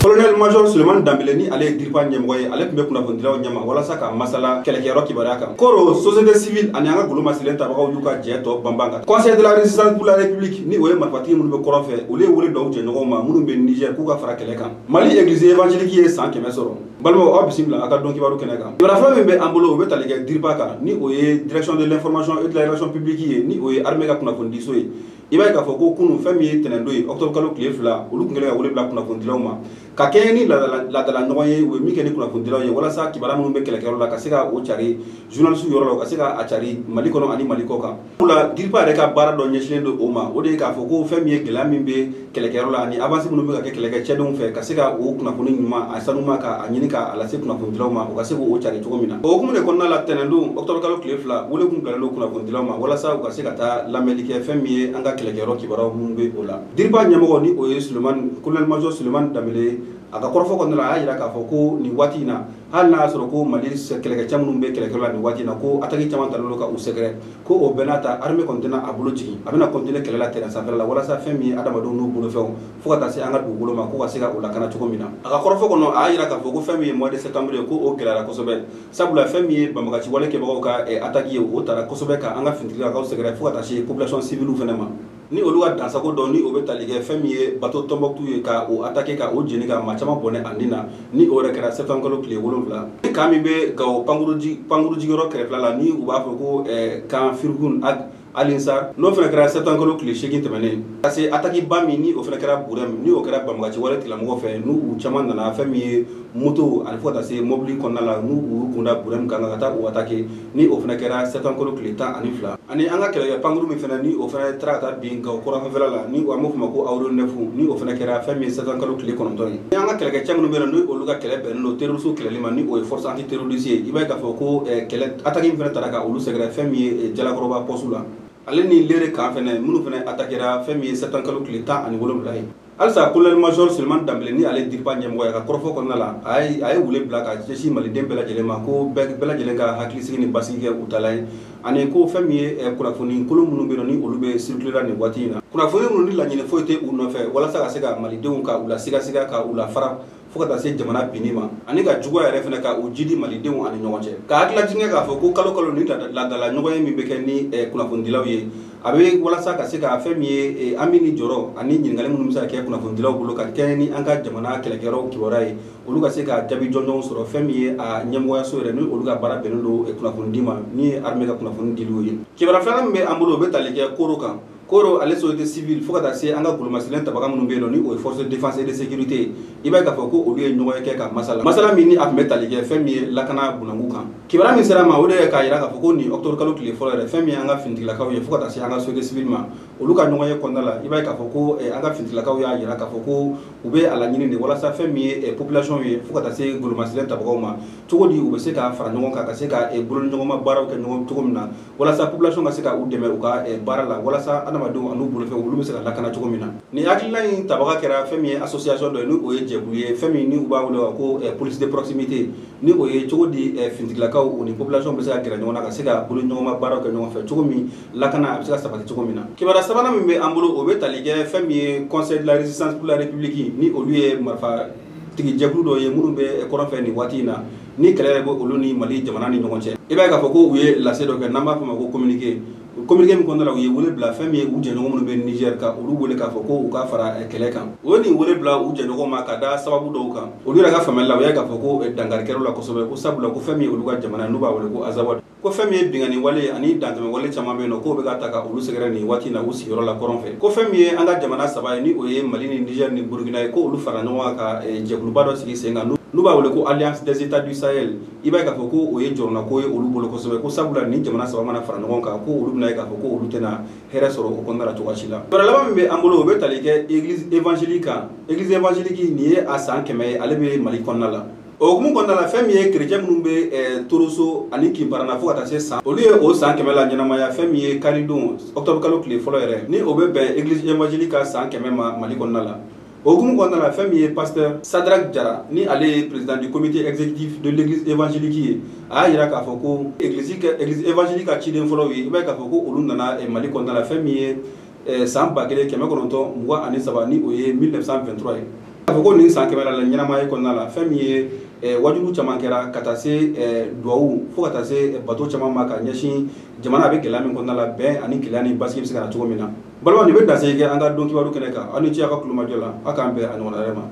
Colonel Major Suleiman Dambele, ni ale ye DIRPA ɲɛmɔgɔ ye, ale tun bɛ kunnafonidilaw ɲɛma walasa ka masala kɛlɛkɛyɔrɔ kibaruya kan. Koro, société civile ani an ka golomasirilen tabagaw y'u ka jɛ tɔ banban kan. Conseil de la résistance pour la République, ni o ye marifatigi minnu bɛ kɔrɔn fɛ, olu ye wele bila u jɛɲɔgɔnw ma minnu bɛ Niger, k'u ka fara kɛlɛ kan. Mali église évangélique ye san 100 sɔrɔ. Balimaw, aw bisimila a ka don kibaru kɛnɛ kan. Kibaruya fɔlɔ min bɛ an bolo, o bɛ tali kɛ DIRPA kan, ni o ye Direction de l'information et de la relation publique ye, ni o ye armée ka kunnafonidiso ye. I b'a ye k'a fɔ ko kunun, fɛn min ye tɛnɛndon ye, octobre kalo tile 2, olu tun kɛlen ka wele bila kunnafonidilaw ma ka kɛɲɛ ni ladala ɲɔgɔn ye u ye min kɛ ni kunnafonidilaw ye, walasa kibaruya minnu bɛ kɛlɛkɛyɔrɔ la ka se ka o cari journaliste yɔrɔ la, u ka se ka a cari Mali kɔnɔ ani Mali kɔ kan. La DIRPA yɛrɛ ka baara dɔ ɲɛsinnen don o ma, o de ye k'a fɔ ko fɛn min ye gɛlɛya min bɛ kɛlɛkɛyɔrɔ la ani avance minnu bɛ ka kɛ kɛlɛkɛcɛdenw fɛ, ka se ka o kunnafoni ɲuman a sanuma ka a ɲini k'a lase kunnafonidilaw ma, u ka se k'o cari cogo min na. O hukumu de kɔnɔna la, tɛnɛndon octobre kalo tile 2, wele kun bilalen don kunnafonidilaw ma walasa u ka se ka taa lamɛnli kɛ fɛn min ye an ka kɛlɛkɛyɔrɔ kibaruyaw minnu bɛ o la. DIRPA ɲɛmɔgɔ, ni o ye Suleiman, colonel major Suleiman Dambele, a ka kɔrɔfɔ kɔnɔna la, a y'a jira k'a fɔ ko nin waati in na, hali n'a y'a sɔrɔ ko Mali kɛlɛkɛcɛ minnu bɛ kɛlɛkɛyɔrɔ la nin waati in na, ko attaque caman talen don ka u sɛgɛrɛ, ko o bɛɛ n'a ta, armée kɔni tɛna a bolo jigin, a bɛna continuer kɛlɛ la terrain sanfɛla la, walasa fɛn min ye adamadenw n'u bolofɛnw fo ka taa se an ka dugukolo ma, ko ka se ka o lakana cogo min na. A ka kɔrɔfɔ kɔnɔ, a y'a jira k'a fɔ ko fɛn min ye mois de septembre ye, ko o gɛlɛyara kosɛbɛ, sabula fɛn min ye banbagaci wale kɛbagaw ka attaque ye, o taara kosɛbɛ ka an ka finitigilakaw sɛgɛrɛ fo ka taa se population civile fɛnɛ ma, ni olu ka dansago dɔ ni o bɛ tali kɛ fɛn min ye bateau Tombouctou ye, ka o attaquer ka o jeni ka maa caman bɔnɛ a nin na, ni o yɛrɛ kɛra septembre kalo tile 7. Ni camp min bɛ Gawo pankuru jigiyɔrɔ kɛrɛfɛla la, ni u b'a fɔ ko camp Firgun Alinsar, n'o fana kɛra septembre kalo tile 8 tɛmɛnen, ka se attaque ba min ni o fana kɛra Burem, ni o kɛra banbagaci wale tigilamɔgɔw fɛ, n'u u caman nana fɛn min ye moto ani fo ka taa se mobili kɔnɔna la, n'u u kunda Burem kan ka taa o attaquer, ni o fana kɛra septembre kalo tile 12. Ani an ka kɛlɛkɛ pankuru min fana, ni o fana taara ka taa bin Gawo kɔrɔnfɛla la, ni an b'o fɔ ma ko aéronef, ni o fana kɛra fɛn min ye septembre kalo tile 9 ye. Ni an ka kɛlɛkɛcɛ minnu bɛ yen nɔ, ni olu ka kɛlɛ bɛnnen don terroriste kɛlɛli ma, ni o ye force anti terroriste ye, i b'a ye k'a fɔ ko kɛlɛ attaque min fana taara ka olu sɛgɛrɛ fɛn min ye Jalakɔrɔba poste la, ale ni Lere camp fɛnɛ minnu fɛnɛ attaquera fɛn min ye septembre kalo tile 17 ye. Halisa, colonel major Suleiman Dambele, ni ale DIRPA ɲɛmɔgɔ ye, a ka kɔrɔfɔ kɔnɔna la, a ye wele bila ka ɲɛsin maliden bɛɛ lajɛlen ma, ko bɛɛ lajɛlen ka hakilisigi ni basigi kɛ u tala ye, ani ko fɛn min ye kunnafoni kolon minnu bɛ yen nɔ, ni olu bɛ circuler la nin waati in na, kunnafoni minnu ni laɲini foyi tɛ u nɔfɛ walasa ka se ka malidenw ka u la sigasiga, ka u la fara fo ka taa se jamana binni ma, ani ka juguya yɛrɛ fɛnɛ ka o jidi malidenw ani ɲɔgɔn cɛ. Ka hakililajigin k'a fɔ ko kalo kalo ni ladala ɲɔgɔn ye min bɛ kɛ ni kunnafonidilaw ye, a bɛ walasa ka se ka fɛn min ye an bɛ ni jɔrɔ ani ɲininkali minnu bɛ se ka kɛ kunnafonidilaw bolo ka kɛɲɛ ni an ka jamana kɛlɛkɛyɔrɔ kibaruya ye, olu ka se ka jaabi jɔnjɔnw sɔrɔ fɛn min ye a ɲɛmɔgɔyaso yɛrɛ, ni olu ka baara bɛnnen don kunnafonidi ma, ni ye armée ka kunnafoni diliw ye. Kibaruya filanan min bɛ an bolo, o bɛ tali kɛ Koro kan. Koro, ale société civile fo ka taa se an ka golomasirilen tabaga minnu bɛ yen nɔ, ni o ye force de défense et de sécurité, i b'a ye k'a fɔ ko olu ye ɲɔgɔn ye kɛ ka masala, masala min ni a tun bɛ tali kɛ fɛn min ye lakana bunakun kan. Kibaruya min sera ma, o de ye k'a jira k'a fɔ ko nin octobre kalo tile fɔlɔ yɛrɛ, fɛn min ye an ka finitigilakaw ye fo ka taa se an ka société civile ma, olu ka ɲɔgɔn ye kɔnɔna la, i b'a ye k'a fɔ ko an ka finitigilakaw y'a jira k'a fɔ ko u bɛ a laɲini de walasa fɛn min ye population ye fo ka taa se golomasirilen tabagaw ma, cogo di u bɛ se ka fara ɲɔgɔn kan ka se ka bolodiɲɔgɔnma baaraw kɛ ɲɔgɔn cogo min na, walasa population ka se ka u dɛmɛ u ka baara la, walasa adamadenw an'u bolofɛnw olu bɛ se ka lakana cogo min na. Nin hakilina in tabaga kɛra fɛn min ye association dɔ ye, ni o ye jɛkulu ye, fɛn min ni u b'a wele ko police de proximité, ni o ye cogo di finitigilakaw o ni population bɛ se ka gɛrɛ ɲɔgɔn na ka se ka bolodiɲɔgɔnma baaraw kɛ ɲɔgɔn fɛ cogo min, lakana a bɛ se ka sabati cogo min na. Kibaruya sabanan min bɛ an bolo, o bɛ tali kɛ fɛn min ye Conseil de la résistance pour la République, ni olu ye marifatigi jɛkulu dɔ ye minnu bɛ kɔrɔn fɛ nin waati in na, ni kɛlɛ yɛrɛ bɛ olu ni Mali jamana ni ɲɔgɔn cɛ. I b'a ye k'a fɔ ko u ye lase dɔ kɛ n'an b'a fɔ o ma ko communiqué. Communiqué min kɔnɔna la, u ye wele bila fɛn min ye u jɛɲɔgɔn minnu bɛ Niger ka olu wele k'a fɔ ko u ka fara kɛlɛ kan. U ye nin wele bila u jɛɲɔgɔnw ma ka da sababu dɔw kan. Olu yɛrɛ ka faamuyali la, u y'a ye k'a fɔ ko dankari kɛra u la kosɛbɛ, ko sabula ko fɛn min ye olu ka jamana n'u b'a wele ko Azawad, ko fɛn min ye binkanni wale ani dantɛmɛ wale caman bɛ yen nɔ, k'o bɛ ka ta ka olu sɛgɛrɛ nin waati in na u sigiyɔrɔ la kɔrɔn fɛ, ko fɛn min ye an ka jamana saba ye, ni o ye Mali ni Niger ni Burukina ye, ko olu fara ɲɔgɔn kan ka jɛkuluba dɔ sigi sen kan n'u b'a wele ko Alliance des États du Sahel. I b'a ye k'a fɔ ko o ye jɔrɔnako ye olu bolo kosɛbɛ, ko sabula ni jamana saba mana fara ɲɔgɔn kan, ko olu bɛna ye k'a fɔ ko olu tɛna hɛrɛ sɔrɔ o kɔnɔna la cogoya si la. Fɛɛrɛ laban min bɛ an bolo, o bɛ tali kɛ église évangélique kan. Église évangélique nin ye a san 100 ye, ale bɛ Mali kɔnɔna la. O hukumu kɔnɔna la, fɛn min ye chrétien minnu bɛ Toroso ani Kinparana fo ka taa se san, olu ye o san 100 la ɲɛnamaya fɛn min ye karidon octobre kalo tile fɔlɔ yɛrɛ, ni o bɛ bɛn église évangélique ka san 100 ma Mali kɔnɔna la. O hukumu kɔnɔna la, fɛn min ye pasteur Sadrach Jara, ni ale ye président du comité exécutif de l'église évangélique ye, a y'a jira k'a fɔ ko église évangélique ka ciden fɔlɔw ye, i b'a ye k'a fɔ ko olu nana Mali kɔnɔna la fɛn min ye san 1923, ni o ye 1923 ye. A fɔ ko nin san 100 la ɲɛnamaya kɔnɔna la, fɛn min ye wajulu caman kɛra, ka taa se duwawu, fo ka taa se bato caman ma, ka ɲɛsin jamana a bɛ gɛlɛya min kɔnɔna la, bɛn ani kelenya ni basigi bɛ se ka na cogo min na. Balima, nin bɛ danse kɛ an ka don kibaru kɛnɛ kan. Aw ni ce aw ka kulomajɔ la. Aw k'an bɛn a ɲɔgɔnna wɛrɛ ma.